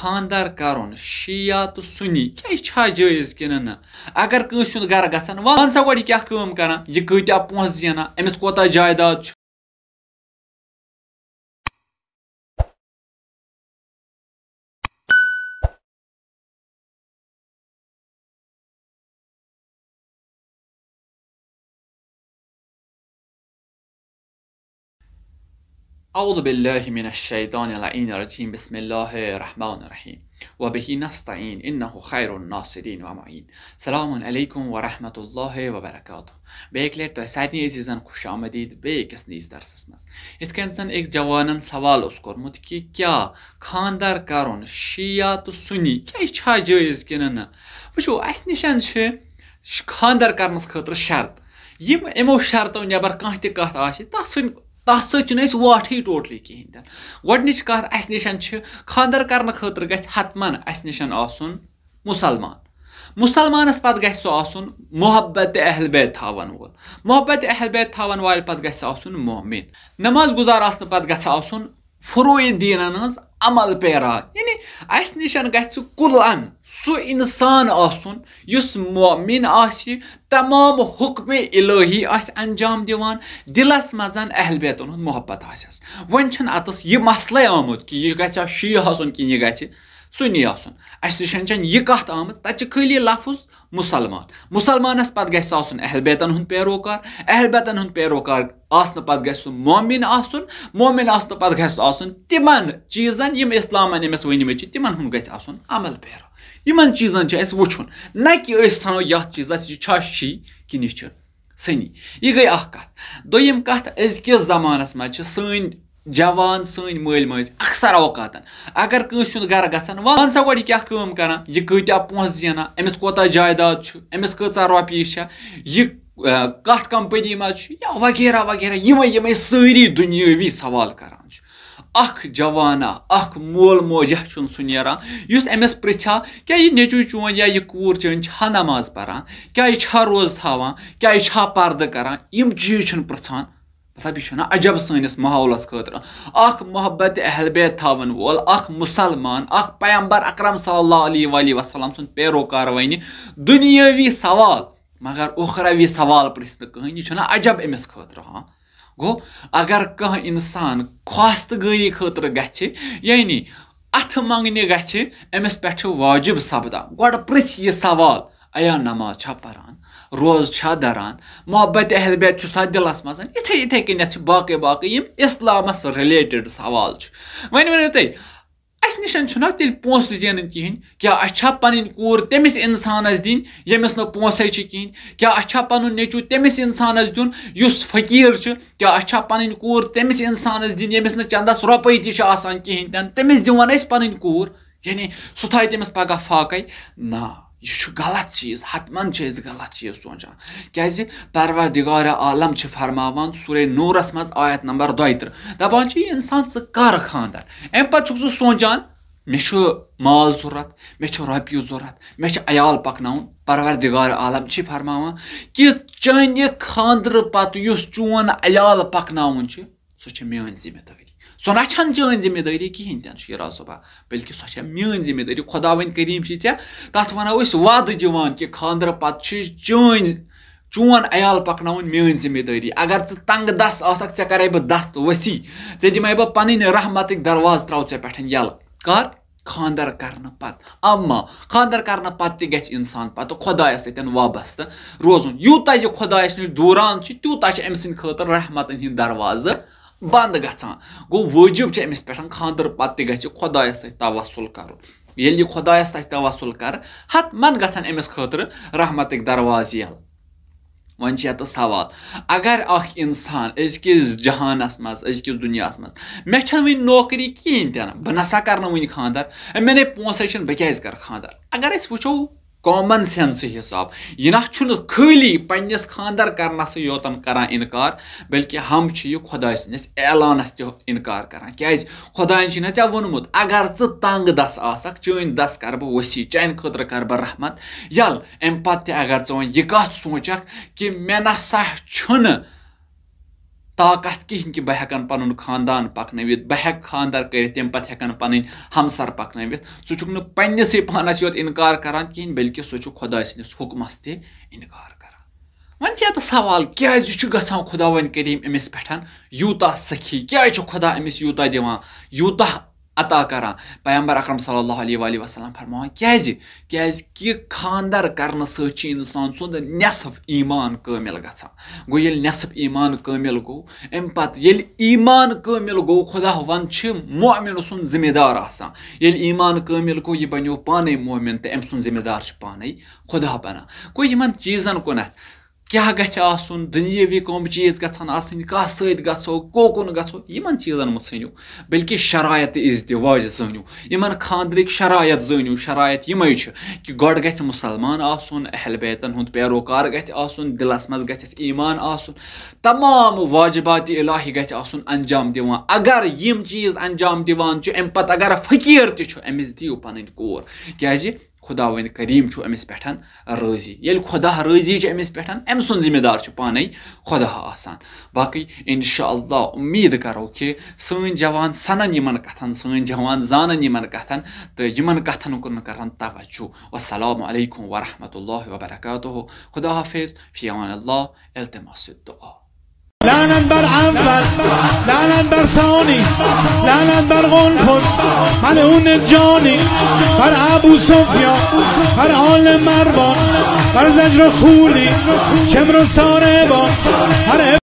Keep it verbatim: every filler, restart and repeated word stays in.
خانٛدر کرُن شیعہ تہٕ سُنی کیٛاہ، یہِ چھا جٲیز کِنہٕ نہٕ؟ اگر کٲنٛسہِ ہُنٛد گرٕ گژھن، وَن سا گۄڈٕ یہِ کیٛاہ کٲم کران، یہِ کۭتیٛاہ پونٛسہٕ زینان، أمِس کوٗتاہ جایداد چھُ؟ أعوذ بالله من الشيطان اللعين الرجيم. بسم الله الرحمن الرحيم. وبه نستعين. إنه خير الناصرين ومعين. السلام عليكم ورحمة الله وبركاته. بیٚیہِ اَکہِ لَٹہِ تۄہہِ سارنٕے عزیٖزَن خوش آمدید بیٚیہِ أکِس نٔیِس درسَس منٛز۔ یِتھ کٔنۍ زَن أکۍ جوانَن سوال اوس کوٚرمُت کہِ کیٛاہ خانٛدر کَرُن شیعہ تہٕ سُنی کیٛاہ، یہِ چھا جٲیز کِنہٕ نہٕ؟ وٕچھِو، اَسہِ نِش چھِ خانٛدر کَرنَس خٲطرٕ شرط۔ یِم یِمو شرطو نٮ۪بر کانٛہہ تہِ کَتھ آسہِ، تَتھ سۭتۍ تَتھ سۭتۍ چھِنہٕ أسۍ واٹھٕے totally کِہیٖنۍ تہِ نہٕ۔ گۄڈٕنِچ کَتھ، اَسہِ نِش چھِ خانٛدر کَرنہٕ خٲطرٕ گژھِ حتماً اَسہِ نِش آسُن مُسلمان۔ مُسلمانَس پَتہٕ گژھِ سُہ آسُن محبت اہل بیت تھاوَن وول۔ محبت اہل بیت تھاوَن والہِ پَتہٕ گژھِ سُہ آسُن مؤمن۔ نماز گُزار آسنہٕ پَتہٕ گژھِ آسُن فروع دیٖنَن ہٕنٛز عمل پیرا۔ یعنی اَسہِ نِش گژھِ کُلَن سُہ اِنسان آسُن یُس مؤمن آسہِ، تمام حکمِ الہی آسہِ انجام دِوان، دِلَس منٛز اہل بیتَن ہُنٛد محبت آسٮ۪س۔ وۄنۍ چھُنہٕ اَتَس یہِ مسلَے آمُت کہِ یہِ گژھِ شیعہ آسُن کِنہٕ یہِ گژھِ سُنی آسُن۔ اَسہِ نِش چھَنہٕ یہِ کَتھ آمٕژ، تَتہِ چھِ خٲلی لفظ مُسلمان۔ مُسلمانَس پَتہٕ گژھِ سُہ آسُن اہل بیتَن ہُنٛد پیروکار، اہل بیتَن ہُنٛد پیروکار آسنہٕ پَتہٕ گژھِ سُہ مؤمن آسُن، مؤمن آسنہٕ پَتہٕ گژھِ سُہ آسُن تِمَن چیٖزَن یِم اِسلامَن أمِس ؤنۍمٕتۍ چھِ، تِمَن ہُنٛد گژھِ آسُن عمل پیرا۔ یِمَن چیٖزَن چھُ اَسہِ وٕچھُن، نہ کہِ أسۍ ژھٕنو یَتھ چیٖزَس یہِ چھا شی کِنہٕ یہِ چھُ سنی۔ یہِ گٔے اَکھ کَتھ۔ دوٚیِم کَتھ، أزکِس زمانَس منٛز چھِ سٲنۍ جوان، سٲنۍ مٲلۍ مٲج اکثر اوقاتن اگر کٲنٛسہِ ہُنٛد گرٕ گژھن، وَن سا گۄڈٕ یہِ کیٛاہ کٲم کران، یہِ کۭتیٛاہ پونٛسہٕ زینان، أمِس کوٗتاہ جایداد چھُ، أمِس کۭژاہ رۄپیہِ چھےٚ، یہِ، آ، کَتھ کمپنی منٛز چھُ یا وغیرہ وغیرہ، یِمے یِمے سٲری دُنیٲوی سوال کران چھُ۔ اکھ جوانا، اکھ مول موجہ چھُنہٕ سُہ نیران یُس أمِس پرژھِ ہا، کیٛاہ یہِ نیٚچوٗ چون یا یہِ کوٗر چٲنۍ چھا نماز پران، کیٛاہ یہِ چھا روزٕ تھاوان، کیٛاہ یہِ چھا پردٕ کران؟ یِم چیٖز چھِنہٕ پرژھان۔ مطلب، یہِ چھُنہ عجب سٲنِس ماحولس خٲطرٕ؟ اکھ محبت اہل بیت تھاون وول، اکھ مُسلمان، اکھ پیغمبر اکرم صلی اللہ علیہ وآلہ وسلم سُنٛد پیروکار ونہِ دُنیٲوی سوال، مگر اُخروی سوال پرژھِ نہٕ کٕہٕنۍ۔ یہِ چھُنہ عجب أمِس خٲطرٕ؟ ہاں، گوٚو، اگر کانٛہہ انسان خواستگٲری خٲطرٕ گژھِ، یعنی اتھٕ منٛگنہِ گژھِ، أمِس پٮ۪ٹھ چھُ واجب سپدان گۄڈٕ پرژھِ یہِ سوال، ایا نماز چھا پران، روزٕ چھا دران، محبت اہل بیت چھُ سا دِلس منٛز؟ یِتھے یِتھے کٔنٮ۪تھ چھِ باقٕے باقٕے یِم اسلامس related سوال چھِ۔ وۄنۍ ؤنِو تُہۍ، اسہِ نِش چھُنہ تیٚلہِ پونٛسہٕ زینٕنۍ کِہیٖنۍ؟ کیٛاہ اسہِ چھا پنٕنۍ کوٗر تٔمِس انسانس دِنۍ ییٚمِس نہٕ پونٛسے چھِ کِہیٖنۍ؟ کیٛاہ اسہِ چھا پنُن نیٚچوٗ تٔمِس انسانس دیُن یُس فقیٖر چھُ؟ کیٛاہ اسہِ چھا پنٕنۍ کوٗر تٔمِس انسانس دِنۍ ییٚمِس نہٕ چندس رۄپے تہِ چھِ آسان کِہیٖنۍ تہِ نہٕ؟ تٔمِس دِوان أسۍ پنٕنۍ کوٗر؟ یعنی سُہ تھایہِ تٔمِس پگاہ فاقے؟ نہ، یہِ چھُ غلط چیٖز، حتماً چھِ أسۍ غلط چیٖز سونٛچان۔ کیٛازِ؟ پروردگار عالم چھِ فرماوان سورہ نورس منٛز آیت نمبر دۄیہِ ترٕٛہ، دپان چھِ، "یہِ انسان، ژٕ کر خانٛدر؟" امہِ پتہٕ چھُکھ ژٕ سونٛچان، "مےٚ چھُ مال ضوٚرتھ، مےٚ چھُ رۄپیہِ ضوٚرتھ، مےٚ چھُ عیال پکناوُن۔" پروردگار عالم چھِ فرماوان کہِ چانہِ خانٛدرٕ پتہٕ یُس چون عیال پکناوُن چھُ، سۄ چھےٚ میٲنۍ ذمہٕ دٲری۔ سۄ نہ چھَنہٕ چٲنۍ ذمہٕ دٲری کِہیٖنۍ تہِ نہٕ، شیرا صٲبا، بلکہِ سۄ چھےٚ میٲنۍ ذمہٕ دٲری۔ خۄداوند کریٖم چھِ ژےٚ تَتھ وَنان أسۍ وعدٕ دِوان کہِ خانٛدرٕ پَتہٕ چھِ چٲنۍ، چون عیال پَکناوُن میٲنۍ ذمہٕ دٲری۔ اگر ژٕ تنٛگ دَس آسَکھ، ژےٚ کَرَے بہٕ دَست وسیع، ژےٚ دِمَے بہٕ پَنٕنۍ رحمتٕکۍ دروازٕ ترٛاوٕ ژےٚ پٮ۪ٹھ یَلہٕ۔ کر؟ خانٛدر کرنہٕ پتہٕ۔ اما خانٛدر کرنہٕ پتہٕ تہِ گژھِ انسان پتہٕ خۄدایس سۭتۍ وابستہٕ روزُن۔ یوٗتاہ یہِ خۄدایس نِش دوٗران چھِ، تیوٗتاہ چھِ أمۍ سٕنٛدِ خٲطرٕ رحمتن ہٕنٛدۍ دروازٕ بنٛد گژھان۔ گوٚو، وٲجب چھُ أمِس پٮ۪ٹھ خانٛدر پتہٕ تہِ گژھِ خۄدایس سۭتۍ توسل کرُن۔ ییٚلہِ یہِ خۄدایس سۭتۍ توسل کرِ، حتمن گژھن أمِس خٲطرٕ رحمتٕکۍ دروازٕ یَلہٕ۔ وۄنۍ چھِ ییٚتہِ سوال، اگر اکھ انسان أزکِس جہانس منٛز، أزکِس دُنیاہس منٛز، مےٚ چھنہٕ وٕنہِ نوکری کِہیٖنۍ تہِ نہٕ، بہٕ نسا کرٕ نہٕ وٕنہِ خانٛدر، مےٚ نے پونٛسے چھِنہٕ، بہٕ کیازِ کرٕ خانٛدر؟ اگر أسۍ وٕچھو common sense حساب، یہِ نہ چھُنہٕ خٲلی پننِس خانٛدر کرنسٕے یوتن کران انکار، بلکہِ ہم چھِ یہِ خۄداے سٕنٛدِس اعلانس تہِ انکار کران۔ کیازِ؟ خۄداین چھُے نہ ژےٚ ووٚنمُت، اگر ژٕ تنگ دس آسکھ، چٲنۍ دس کرٕ بہٕ وسیع، چانہِ خٲطرٕ کرٕ بہٕ رحمت یلہٕ۔ امہِ پتہٕ تہِ اگر ژٕ وۄنۍ یہِ کتھ سونچکھ کہِ مےٚ نسا چھُنہٕ طاقت کِہیٖنۍ کہِ بہٕ ہٮ۪کَن پَنُن خاندان پَکنٲوِتھ، بہٕ ہٮ۪کہٕ خاندَر کٔرِتھ، تَمہِ پَتہٕ ہٮ۪کَن پَنٕنۍ ہمسر پَکنٲوِتھ۔ ژٕ چھُکھ نہٕ پنٛنِسٕے پانَس یوت اِنکار کَران کِہیٖنۍ، بلکہِ سُہ چھُ خۄداے سٕنٛدِس حُکمَس تہِ اِنکار کَران۔ وۄنۍ چھِ یَتھ سوال، کیٛازِ چھُ گژھان خۄداوند کریٖم أمِس پٮ۪ٹھ یوٗتاہ سخی؟ کیٛازِ چھُ خۄدا أمِس یوٗتاہ دِوان، یوٗتاہ عطا کران؟ پیغمبر اکرم صلی اللہ علیہ وآلہ وسلم فرماوان، کیٛازِ؟ کیٛازِ کہِ خاندر کرنہٕ سۭتۍ چھُ انسان سُنٛد نصف ایمان کٲمل گژھان۔ گوٚو، ییٚلہِ نصف ایمان کٲمل گوٚو، امہِ پتہٕ ییٚلہِ ایمان کٲمل گوٚو، خۄدا وند چھِ مؤمن سُنٛد ذمہ دار آسان۔ ییٚلہِ ایمان کٲمل گوٚو، یہِ بنیو پانے مؤمن تہٕ أمۍ سُنٛد ذمہ دار چھُ پانے خۄدا بنان۔ گوٚو، یِمن چیٖزن کُنتھ کیٛاہ گژھِ آسُن، دُنیٲوی کٕم چیٖز گژھن آسٕنۍ، کَس سۭتۍ گژھو، کوکُن گژھو، یِمن چیٖزن مہ ژھٕنِو، بلکہِ شرایط ازدواج زٲنِو، یِمن خاندرٕکۍ شرایط زٲنِو۔ شرایط یِمے چھِ کہِ گۄڈٕ گژھِ مُسلمان آسُن، اہل بیتن ہُنٛد پیروکار گژھِ آسُن، دِلس منٛز گژھٮ۪س ایمان آسُن، تمام واجبات الہی گژھِ آسُن انجام دِوان۔ اگر یِم چیٖز انجام دِوان چھِ، امہِ پتہٕ اگر فقیٖر تہِ چھُ، أمِس دِیِو پنٕنۍ کوٗر، کیٛازِ؟ خۄداوند کریم چھُ أمِس پٮ۪ٹھ رٲضی۔ ییٚلہِ خۄدا رٲضی چھُ أمِس پٮ۪ٹھ، أمۍ سُنٛد ذمہ دار چھُ پانے خۄدا آسان۔ باقٕے انشاءاللہ امید کرو کہِ سٲنۍ جوان سنن یِمن کتھن، سٲنۍ جوان زانن یِمن کتھن تہٕ یِمن کتھن کُن کرن توجہ۔ والسلام علیکم ورحمۃ اللہ وبرکاتہ۔ خدا حافظ، فی امان اللہ، التماس الدعا۔ لعنت بر اول، لعنت بر ثانی، لعنت بر قنفذ، ملعون جانی، بر ابو سفیان، بر آل مروان، بر زجر و خولی، شمر و ساربان، بر